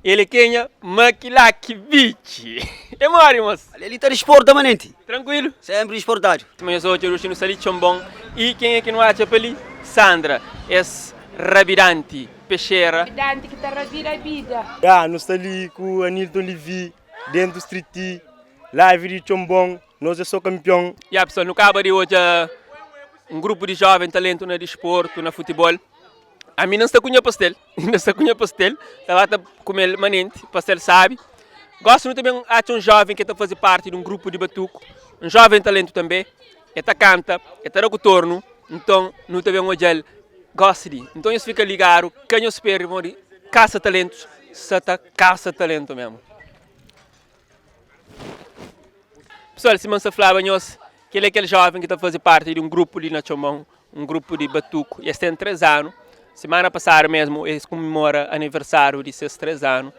El é kenha? Makilaki Bitchi. É mori, mos? Ali ali ta disporta manenti. Trankuilu? Sempri disportadu. Sima nhos odja, oxi nu sta li Txonbon. I kenha ki nu atxa pa li? Sandra, es rabidanti pexera. Rabidanti ki ta rabida bida. Ya, nu sta li ku Anilton Levy, dentu Street, live di Txonbon, nos é so kanpion. Ya pessoal, nu kaba di odja un grupu di joven talentu na disportu, na futibol. Ami nan sta ku nha pastel, N sta ku nha pastel, ta ba ta kume-l manenti, pastel sabi. Gosi nu ta ben atxa un joven ki ta faze parti di un grupu di batuku, un joven talentu tanbe, e ta kanta, e ta da ku tornu, nton nu ta ben odja-l gosi di. Nton nhos fika ligadu, ka nhos perde pamodi kasa talentus sa ta kasa talentu memu. Pessoal, sima N sta flaba nhos, kel é kel joven ki ta faze parti di un grupu li na Txonbon, un grupu di batuku. Es ten 3 anu. Simana pasadu mesmu es kumemora aniversáriu di ses 3 anu.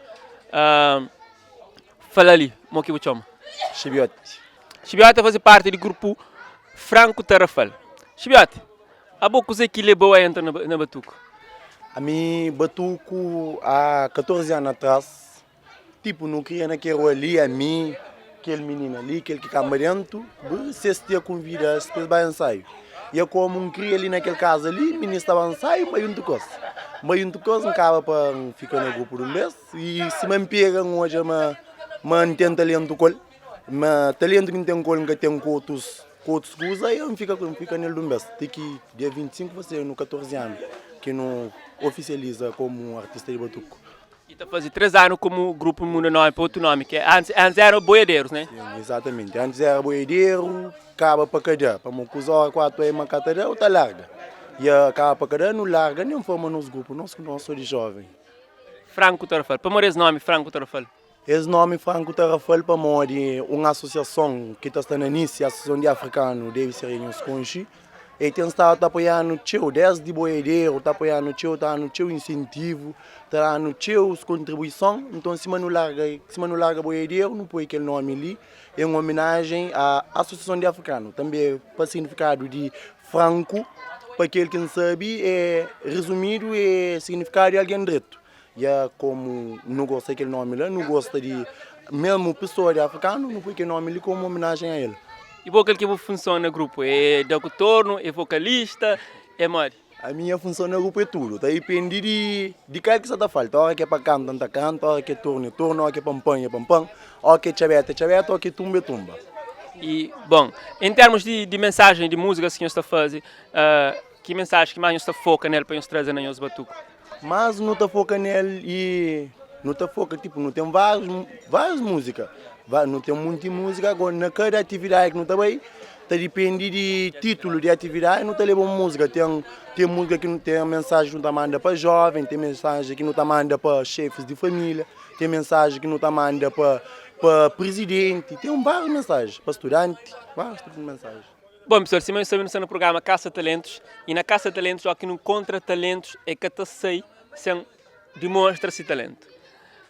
Fala li, mo ki bu txoma? Xibioti. Xibioti ta faze parti di grupu Franco Tarrafal. Xibioti, abo kuzê ki leba-u a entra na batuku? Ami batuku há 14 anu atrás Tipo nu kria na kel rua li, ami, kel minina li, kel ki kanba dentu, ses tia konvida-s pa es bai ensaiu. I komu N kria li na kel kaza li, minis ta ba ensaiu, N bai djuntu ku es. N bai djuntu ku es, N kaba pa N fika na grupu di un bes. I sima N pega, N odja ma ma N ten talentu ku el, ma talentu ki N ten ku el N ka ten ku otus ku otus kuza, i N fika N fika nel di un bes. Ti ki dia 25 pa ser nu 14 anu ki nu ofisializa komu artista di batuku. E ta faze 3 anu komu grupu muda nomi pa otu nomi, ke antis antis era Boiadeiros, ne? Sim, exatamente. Antis era Boiadeiro, kaba pa ka da, pamo kuza ora 4 ema ka ta da, u ta larga. E a kaba pa ka da, nu larga, nem forma nos grupu, nos ku nos so di jovem. Franco Tarrafal, pamodi es nomi Franco Tarrafal? Es nomi Franco Tarrafal pamodi un asosiason ki ta sta na Nice, Asosiason di Afrikanu, debe ser nhos konxe, e ten stadu ta apoia-nu txeu, desdi boiaderu ta apoia-nu txeu, ta da-nu txeu insentivu, ta da-nu txeu kontribuison. Nton sima nu larga, sima nu larga boiaderu, nu poi kel nomi li en omenajen a Asosiason di Afrikanu, tanbe pa signifikadu di Franku, pa kel ki N sabe, é rezumidu é signifikadu di algen dretu. Ya komu nu gosta di kel nomi la, nu gosta di mesmu pesoa di afrikanu, nu poi kel nomi li komu omenajen a el. I bo kal ki é bu funson na grupu? É da ku tornu, é vokalista, é modi? Ami nha funson na grupu é tudu, ta dipendi di di kal ki sa ta falta. Ora ki é pa kanta N ta kanta, ora ki é tornu é tornu, ora ki é pa npan é pa npan, ora ki é txabeta é txabeta, ora ki é tumba é tumba. I bon, en termus di di mensajen di múzikas ki nhos ta faze, ki mensajen ki más nhos ta foka nel pa nhos traze na nhos batuku? Mas nu ta foka nel i nu ta foka tipo nu ten várius várius múzika nu ten munti múzika agora na kada atividadi ki nu ta bai ta dipende di titulu di atividadi nu ta leba un múzika ten ten múzika ki nu ten mensaji ki nu ta manda pa joven ten mensaji ki nu ta manda pa xefis di família ten mensaji ki nu ta manda pa pa prizidenti ten várius mensaji pa studanti várius tipu di mensaji. Bom pessoal, sima nhos sabe nu sta na programa Caça Talentos e na Caça Talentos ó ki nu encontra talentos é ka ta sai sem demonstra si talento.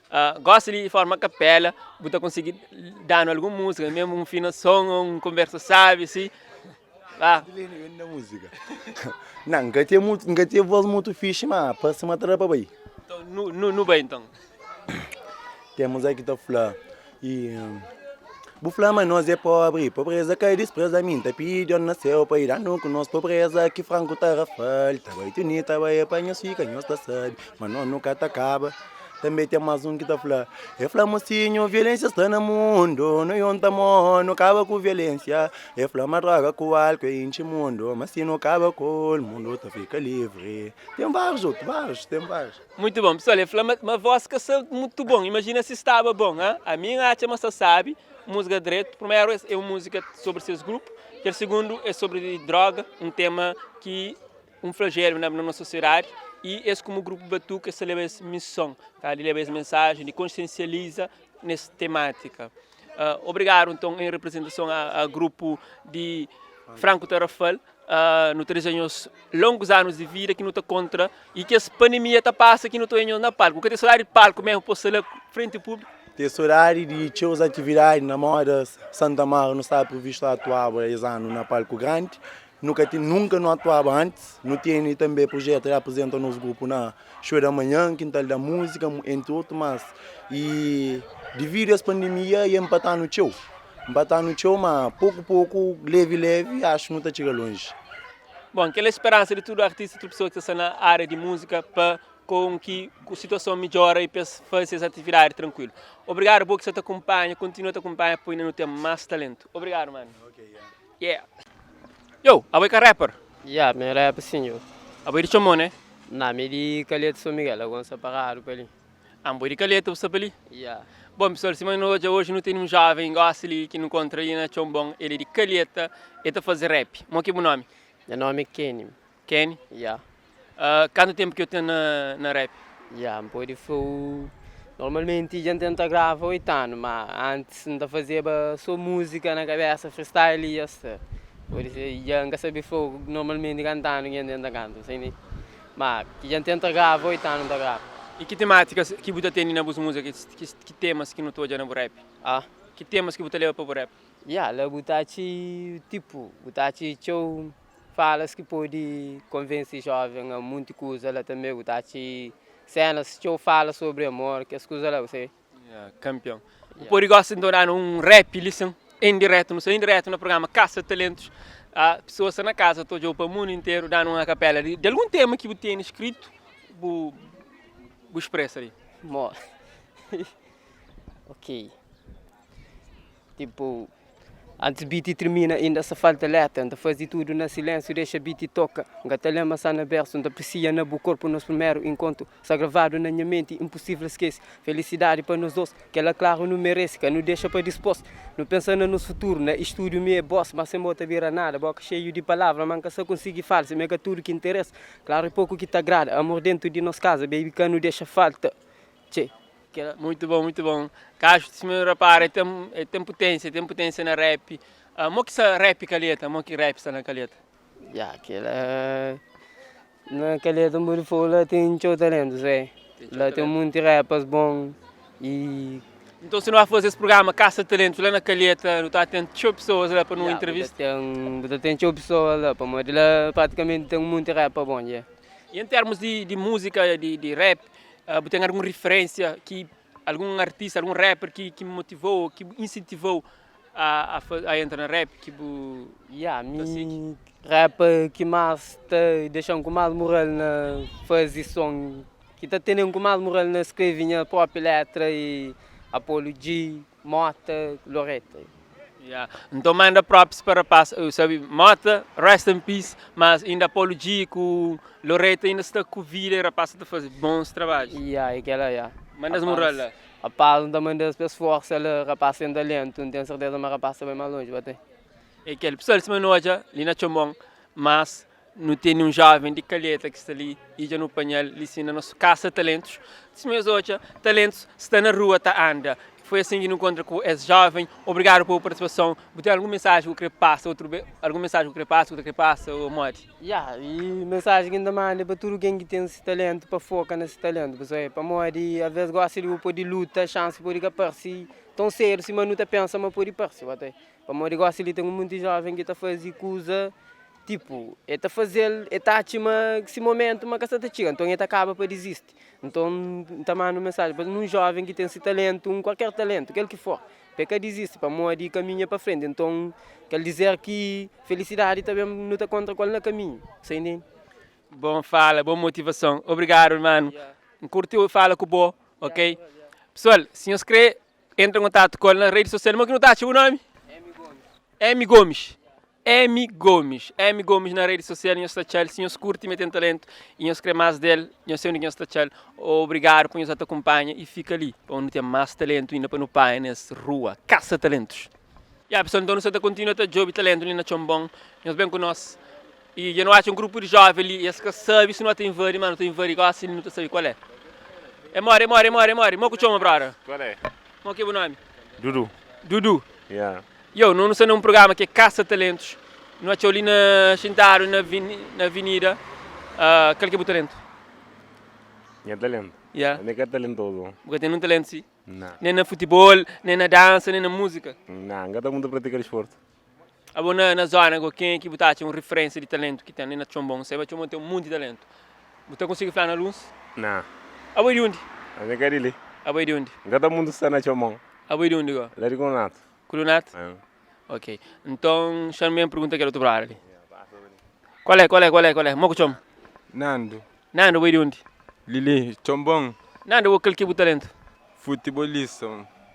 Uh, gosta di forma capela, bu ta consegui danu algum música, mesmo um fina som ou um conversa sabe si. Ah. música. Não, nunca tinha muito, nunca tinha voz muito fixe, mas para se matar para bai. Então, no, no, no bem então. Temos aqui tá flá E bu fla ma nos é pobri, pobreza ka dispreza mi N ta pidi Deus na séu pa e da-nu ku nos pobreza Ki franku tarrafal ta bai tuni ta bai pa nhos fika nhos ta sabe ma nos nu ka ta kaba Tanbe ten más un ki ta fla E fla mosinhu violénsia sta na mundu Nu junta mon nu kaba ku violénsia E fla ma droga ku álku é intxi mundu Ma si nu kaba ku el mundu ta fika livri Ten várius otu, várius, ten várius. Muito bom, pessoal, el fla ma, ma voz ka sta mutu bom, imagina si staba bom, ha? Ami N atxa ma sta sabi, música dretu, primeru é un música sobre ses grupu, kel segundu é sobre droga, un tema ki un flagelo na nos sociedade, e es komu grupu batuka es ta leba es mison, tá, di leba es mensagen, di consciencializa nes temática. Uh, obrigadu nton em representason a, a grupu di Franco Tarrafal. Nu ta deseja nhos longus anus di vida ki nu ta kontra y ki es pandemia ta pasa ki nu ta oja nhos na palku. Ka ten sodadi di palku mesmu pa sta la frenti públiku? Ten sodadi di txeus atividadi na moda Santa Amaro nu staba previstu atuaba es anu na palku grandi. Nu ka ten, nunka nu atuaba antis. Nu tene tanbe projetu di aprizenta nos grupu na Show da Manhã, Kintal da Múzika, entri otu. Mas i dividu es pandemia e npata-nu txeu. Npata-nu txeu, ma poku poku, levi levi, axu nu ta txiga lonji. Bon, kel é speransa di tudu artista, tudu pesoa ki ta sta na ária di múzika pa kon ki ku situason midjora i pa es faze ses atividadi trankuilu. Obrigadu bo ki sta ta kunpanha, kontinua ta kunpanha pa inda nu ten más talentu. Obrigadu manu. Yeah. Yo, abo é ka rapper? Yeah, mi é rapper sim yo. Abo é di Txomó, né? Nah, mi é di Calheta São Miguel, agora N sta paradu pa li. Ah, bo é di Calheta, bu sta pa li? Yeah. Bom, pessoal, sima nu odja hoje nu tene um jovem gosi li ki nu kontra li na Txombon, el é di Calheta, el ta faze rap. Mo ki é bu nomi? Nha nomi é Kenny. Kenny? Yeah. Kantu tempu ki bu ten na rap? Yeah, N pode fla-u, normalmenti dja N tenta grava 8 anu, ma antis N ta fazeba so múzika na kabesa, freestyle i ya sta. Pode ser, dja N ka sabe fla-u normalmenti kantu anu ki N tenta kanta, sa intende? Ma ki dja N tenta grava, 8 anu N ta grava. I ki temátikas ki bu ta tene na bus múzika? Ki temas ki nu ta odja na bu rap? Ah? Ki temas ki bu ta leba pa bu rap? Yeah, la bu ta atxi tipu, bu ta atxi txeu Falas ki pode konvense jóven a munti kuza la tanbe bu ta atxi sénas txeu fala sobri amor kes kuza la bu sabe. Yeah, kanpion. Bu pode gosta nton danu un rap li sin, en diretu, nu sta en diretu na programa Kasa Talentus. Ah, pesoas sta na kaza ta odjau pa mundu interu, danu un akapela di, di algun tema ki bu tene skritu, bu bu spresa li. Mo. Ok. Tipo, antis beat termina inda sa falta letra N ta fazi tudu na silensiu, dexa beat toka N ka ta lembra sa na bersu, N ta presia na bu korpu Nos primeru inkontru sta gravadu na nha menti, inposivel skese Felisidadi pa nos dos, kela klaru nu merese Ka nu dexa pa dispos, nu pensa na nos futuru Na istudiu mi é boss, ma sen bo ta bira nada Boka xeiu di palavra, ma N ka sa konsigi fala Si mi é ka tudu ki interesa, klaru é poku ki ta agrada Amor dentu di nos kaza, baby ka nu dexa falta Txê. Kela. Muito bom, muito bom. Kaxu, si mi repara, e tem, e tem potência, tem potência na rap. Uh, mo ki sa rap Calheta, mo ki rap sta na Calheta? Ya, kela na Calheta mo di fo la tem txeu talento, zé. La tem munti rappers bom e Então se nu vai fazer esse programa Caça Talentos lá na Calheta, nu ta tem txeu pessoas lá pa nu Ya, entrevista. bu ta tem txeu pessoas lá, pamodi lá praticamente tem munti rapper bom, ya. E em termos di, di música, di, di rap, Bu ten algun riferénsia ki algun artista, algun rapper ki ki motivou, ki insentivou a a entra na rap ki bu Ya, mi rapper ki más ta dexa-m ku más mural na faze son, ki ta tene-m ku más mural na skrebe nha própi létra é Apollo G, Mota, Loreta. Ya, nton manda props pa rapaz, eu sabe Mota, rest in peace, mas inda Apollo G ku Loreta inda sta ku vida e rapaz sta ta faze bons trabadjus. Ya, é kela ya. Manda-s mural la. Rapaz, N ta manda-s pa es forsa la, rapaz ten talentu, N ten serteza ma rapaz ta bai más lonji, ba ten. É kel pessoal sima nu odja li na Txonbon, mas Nu tene un joven di Calheta ki sta li i dja nu panha-l li si na nos Kasa Talentus. Sima nhos odja, talentus sta na rua ta anda. Foi asin ki nu nkontra ku es joven. Obrigadu pa bu partisipason. Bu ten algun mensaji ku kre pasa otru be? Algun mensaji ku kre pasa, ku ta kre pasa o modi? Ya, i mensaji ki N ta manda é pa tudu ken ki ten si talentu pa foka na si talentu. Pasobra pamodi alves gosi di bu pode luta, xansi pode ka parse ton sedu sima nu ta pensa ma pode parse. Pamodi gosi li ten un monti joven ki ta faze kuza. Tipu, e ta faze-l, e ta atxa ma si momentu ma ka sta ta txiga, nton e ta kaba pa dizisti. Nton, N ta manda un mensajen pa un jóven ki ten si talentu, un kualker talentu, kel ki for, pa e ka dizisti, pamodi kaminhu é pa frenti. Nton, kel dizer ki felisidadi ta ben, nu ta kontra ku el na kaminhu. Sa intende? Bon fala, bon motivason. Obrigadu, manu. N kurti fala ku bo, ok? Pesoal, si nhos kre entra en kontatu ku el na redi sosial, mo ki nu ta atxa bu nomi? M Gomes. M Gomes M Gomes na redi sosial nhos ta txal si nhos kurti me ten talentu y nhos kre mas del nhos sei undi ki nhos ta txal obrigadu pa nhos ata kunpanha y fika li pa nu ten mas talentu inda pa nu panha nes rua kasa talentus. Ya pessoal nton nu sa ta kontinua ta djobi talentu li na Txonbon nhos ben ku nos y dja nu atxa un grupu di joven li es ka sabi si nu ata invadi ma nu ta invadi gosi li nu ta sabi kual é é mori é mori é mori é mori mo ku txoma brother Kual é? Mo ki é bu nomi? Dudu. Dudu. Ya. Yo, nu sta na un programa ki é Kasa Talentus. Nu atxau li na xintadu na na avenida. Uh, kal ki é bu talentu? Nha talentu? Yeah. Mi ka talentozu. Bu ka ten nun talentu si? Na. Nem na futebol, nem na dansa, nem na múzika? Na, N ka ta mutu pratika disportu. Abo na na zona go ken ki bu ta atxa un riferensia di talentu ki ten li na Txonbon? N sai ma Txonbon ten un monti talentu. Bu ta konsigi fla na alguns? Na. Abo é di undi? Ami ka di li. Abo é di undi? N ka ta mundu sta na Txonbon. Abo é di undi go? La di Kunato. Kunato? Ã. Ok. Nton, xa-m ben pergunta kel otu brother li. Kual é, kual é, kual é, kual é? Mo ku txoma? Nando. Nando, abo é di undi? Lili, Txonbon. Nando, abo kal ki é bu talentu? Futebolista.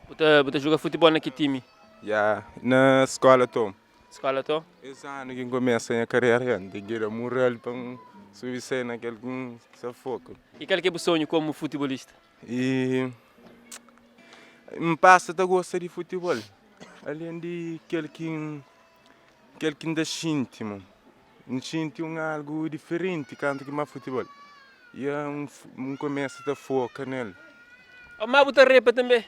Bu ta, bu ta juga futebol na ki timi? Ya, na skola to. Skola to? Es anu ki N kumesa nha karera ya, N ten ki da mural pa N subi sai na kel ki N sa foka. I kal ki é bu sonhu komu futebolista? I N pasa ta gosta di futebol, alen di kel ki N kel ki N ta xinti mo. N xinti un algu diferenti kantu ki N ba futebol. I N kumesa ta foka nel. Ma bu ta repa tanbe?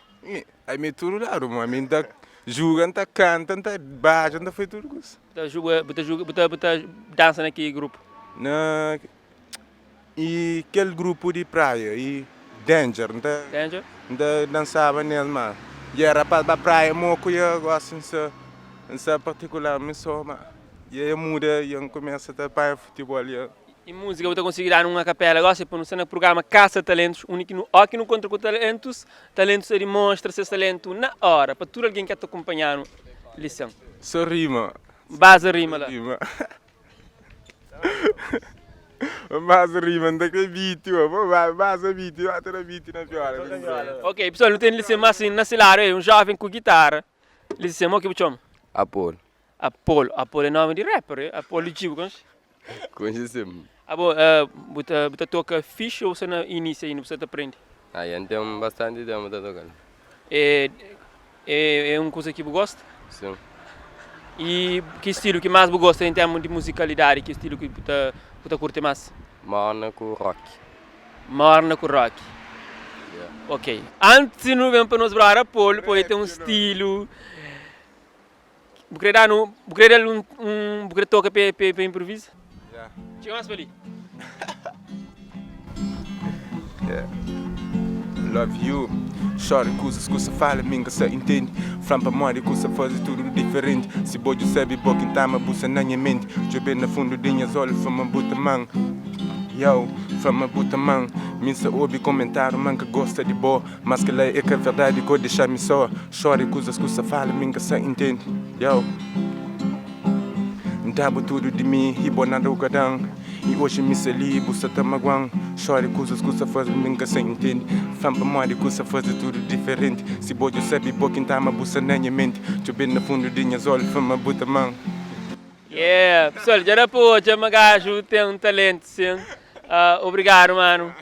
Ami é tudu ladu mo, ami N ta juga, N ta kanta, N ta badja, N ta fai tudu kusa. Bu ta juga, bu ta juga, bu ta bu ta dansa na ki grupu? Na i kel grupu di praia i Danger, N ta Danger? N ta dansaba nes ma dja rapaz ba praia moku ya gosi N sa N sa partikular mi so ma ya ya muda ya N kumesa ta panha futibol ya. I múzika bu ta konsigi danu un akapela gosi pa nu sta na prugrama Kasa Talentus undi ki nu ó ki nu kontra ku talentus, talentus ta dimonstra ses talentu na ora pa tudu algen ki ta kunpanha-nu lisen. So rima. Baza rima la. Rima. Baza rima, N ta kre biti bo, bo baza biti, ba ta da biti na viola. Ok pessoal nu ten lisen mas na se ladu un joven ku gitara lisen mo ki bu txoma? Apolo. Apolo, Apolo é nomi di rapper eh? Apolo G bu konxe? Konxe sim. Abo bu ta bu ta toka fixi ou bu sta na inisia inda bu sta ta prende? Ah ya N ten bastanti tempu ta tokal. É é é un kuza ki bu gosta? Sim. I ki stilu ki mas bu gosta en termu di muzikalidadi ki stilu ki bu ta bu ta kurti mas? Morna ku rock. Morna ku rock. Yeah. Ok. Antis nu ben pa nos brother Apolo pode ten un stilu. Bu kre da-nu, bu kre da-l un, un, bu kre toka pe, pe, pe improvisa? Yeah. Txiga más pa li. Yeah. Love you. Chora kuzas ku sa fala mi nka sa intende. Fla-m pamodi ku sa faze tudu diferenti. Si bo dja sabe bo ki N ta ama bu sa na nha menti. Djobe na fundu di nhas olhu fla ma bu ta ama-m. Yo, fla ma bu ta ama-m. Mi N sa obi komentáriu ma N ka gosta di bo. Mas kel-la é ka verdadi ko dexa mi só Chora e kuzas ku sa fala mi N ka sa intende Yo N da-bu tudu di mi i bo nada u ka da-m I oji mi sta li bu sta ta magua-m Chora e kuzas ku sa faze mi N ka sa intende Fla-m pamodi ku sa faze tudu diferenti Si bo dja sabe bo ki N ta ama bu sta na nha menti Djobe na fundu di nhas olhu fla ma bu ta ama-m. Yeah pessoal dja da pa odja ma gaju ten talento sim obrigado mano.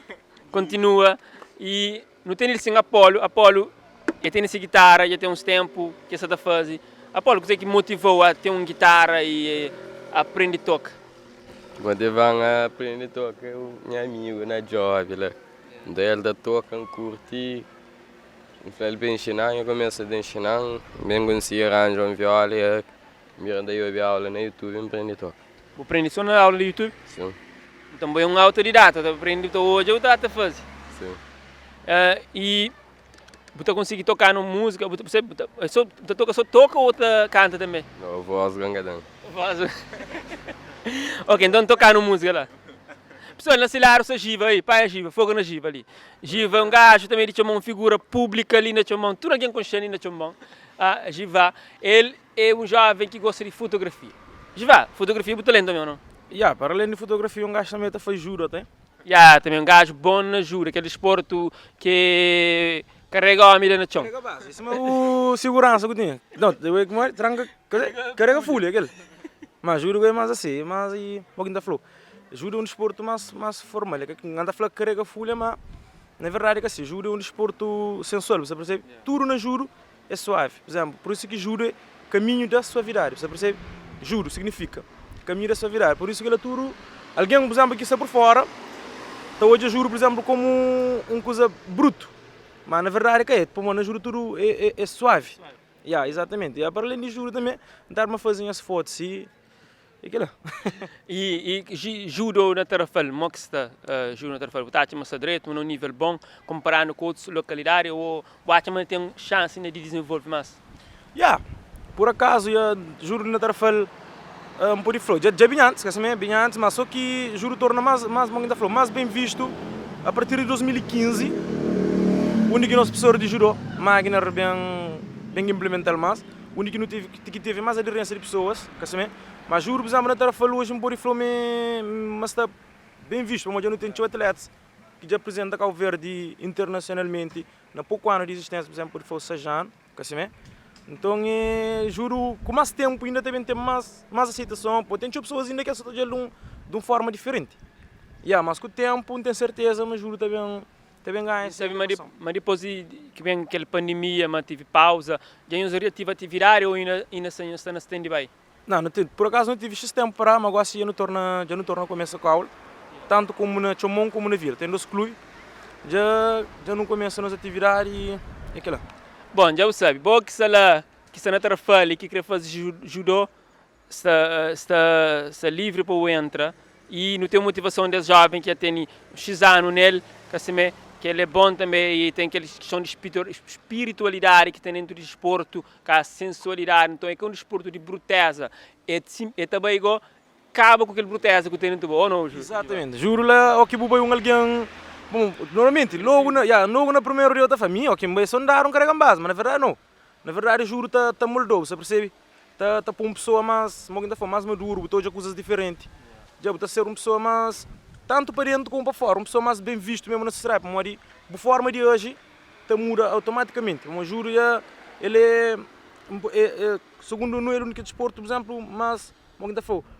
Kontinua i nu tene sin Apolu. Apolu e tene si gitara dja ten uns tenpu ki e sa ta faze. Apolu, kuze ki motivou a ten un gitara i a prende toka? Ki motivan a prende toka é nha amigu na job la. Nton el ta toka, N kurti, N fla-l pa inxinan, el kumesa ta inxinan, N ben konsigi ranja un viola i N bira ta obi aula na youtube N prende toka. Bu prende so na aula di youtube? Sim. Nton bo é un autodidata, ta prende, ta odja, bu ta ta faze. Sim. I bu ta konsigi toka no múzika, bu ta, bu ta, so, bu ta toka so toka ou ta kanta tanbe? No, voz ka N ka ten. Voz. Ok, nton toka no múzika la. Pessoal, na se ladu sta Giva aí, pai é Giva, fogo na Giva ali. Giva é un gajo também di Txonbon, figura públika ali na Txonbon, tudu algen konxe-l ali na Txonbon. Ah, Giva, el É un joven ki gosta di fotografia. Jivá, fotografia é bu talentu tanbe o nau? Ya, para alén di fotografia un gajo tanbe ta faz judo até. Ya, tanbe un gajo bon na judo, kel disportu ki karega omi la na txon. Karega base, sima bu siguransa ku tinha. Nau, kumodi? Tranka, karega fulha kel. Ma judo é mas asi, é mas mo ki N ta flau, judo é un disportu mas mas formal, é ka N ta fla karega fulha ma na verdadi é ka si, judo é un disportu sensual, bu sta persebe? Tudu na judo é suavi. Pur izénplu, pur isu ki judu é kaminhu da suavidadi. Bu sta persebe? Judu signifika kaminhu da suavidadi. Pur isu ki la tudu algen, pur izénplu, ki sta pur fóra ta odja judu, pur izénplu, kómu un kuza brutu. Má na verdadi ka é, pamodi na judu tudu é suavi. Ya, izatamenti. Ya, para alén di judu tanbê, N ta arma faze nhas fotu si. É kila. I judo na Tarrafal, mo ki sta judo na Tarrafal? Bu ta atxa ma sta dretu, ma na un nivel bon, konparadu ku otus lokalidadi o bu atxa ma ten xansi inda di dizenvolve mas? Ya! Por acaso, ya, juro na Tarrafal, um, pode falar, já, já vinha antes, que vinha antes, mas só que juro torna mais, mais, mais, mais bem visto a partir de 2015, onde que nosso professor de judô, Magner, bem, bem implementar mais, onde que não teve, que teve mais aderência de pessoas, que mas juro, por exemplo, na Tarrafal hoje, um pode falar, mas está bem visto, mas já não tem atletas que já apresenta Cabo Verde internacionalmente, na pouco ano de existência, por exemplo, foi Sajano, que então, é, juro, com mais tempo ainda também tem mais, mais aceitação, pô, tem pessoas ainda que aceitam de, um, de uma forma diferente. Yeah, mas com o tempo, não tenho certeza, mas juro também, também ganha. Sabe, mas, mas depois que vem aquela pandemia, mas tive pausa, já tive atividade ou ainda, ainda está na stand-by? Não, não tive, por acaso não tive esse tempo para, mas agora já não torna, já não torna começa com a aula, tanto como na Chomon como na Vila. Tem dois clubes, já, já não começa a nossa atividade e aquilo. Bom, já o sabe, boa que está lá, que está na Tarrafal e que quer fazer judô, está, está, está livre para o entrar e não tem motivação desse jovem que tem X anos nele, que, assim, que ele é bom também e tem aquela questão de espiritualidade que tem dentro do desporto, que a sensualidade, então é que é um desporto de bruteza, é, é também igual, acaba com aquele bruteza que tem dentro do ou não, Júlio? Exatamente, juro lá, o que bubai um alguém, bom, normalmente, logo na, yeah, logo na primeira dia da família, o que me só dar um carregam base, mas na verdade não. Na verdade, juro tá tá moldou, você percebe? Tá tá para uma pessoa mais, mais maduro, botou já coisas diferentes. Já botou ser uma pessoa mais tanto para dentro como para fora, uma pessoa mais bem visto mesmo na sociedade, porque a forma de hoje tá muda automaticamente. Mas juro, já, ele é, é, é segundo não é o único desporto, por exemplo, mais,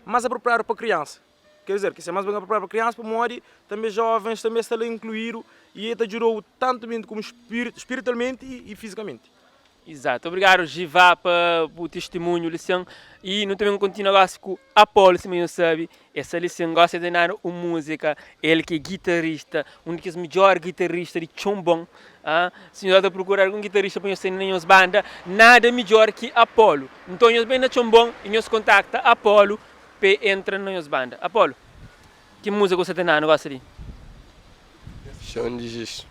mais apropriado para criança. Quer dizer, que isso é mais bem apropriado para criança, para morrer, também jovens, também está ali incluído e ele ajudou tanto como espiritualmente e, e fisicamente. Exato. Obrigado, Givá, pelo testemunho, lição. E não também continua com Apolo, se não sabe. Essa lição gosta de dar uma música. Ele que é guitarrista, um dos melhores guitarristas de Chombom. Ah, se nós procurar algum guitarrista para nós em nossa banda, nada melhor que Apolo. Então, nós bem na Chombom e nós contacta Apolo para entrar na nossa banda. Apolo, que música você tem na gosta de? Chão de giz.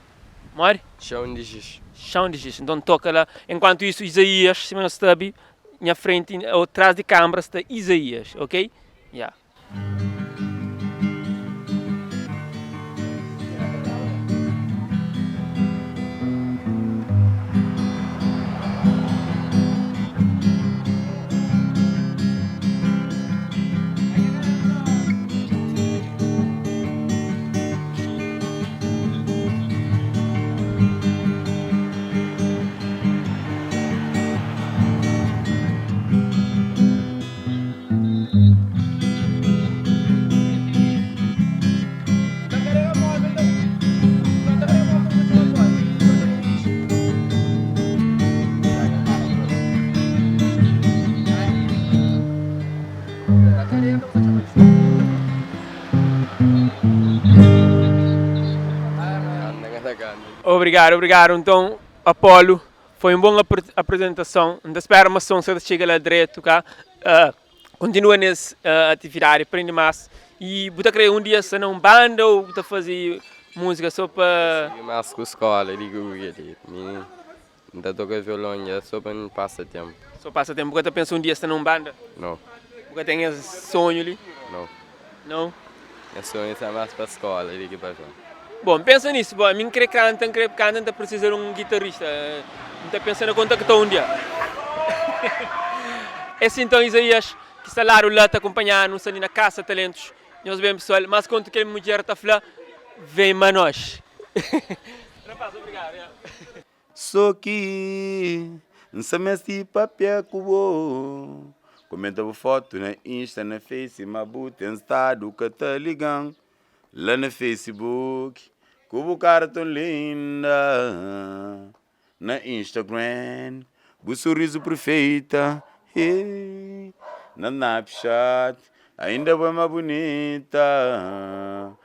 More? Chão de giz. Chão de giz. Então toca lá. Enquanto isso, Isaías, se não sabe, na frente ou atrás de câmara está Isaías, ok? Yeah. Obrigado, obrigado. Então, Apolo, foi uma boa apresentação. Ainda espero uma som que chega lá direto, cá. Continua nessa atividade, aprende mais. E você querer um dia ser uma banda ou você fazer música só para... Mais com a escola, digo que Ainda toca violão já só para passar tempo. Só passa tempo. Você pensa um dia ser numa banda? Não. Você tem esse sonho ali? Não. Não? Meu sonho é mais para a escola, digo para já. Bom, pensa nisso. Bom, a mim querer cantar, querer cantar, precisa de um guitarrista. Não está pensando em contactar um dia. Esse então, Isaías, que está lá lá te acompanhando, ali na Caça Talentos. Nós bem, pessoal, mas quando que mulher está a vem manos. Rapaz, obrigado. Só que nsamesti papel cubo. Comenta foto na Insta, na Face, mas tem estado que tá ligando. Lá no Facebook, com cara tão linda. Na Instagram, o sorriso perfeita. Hey. Na Snapchat, ainda bem mais bonita.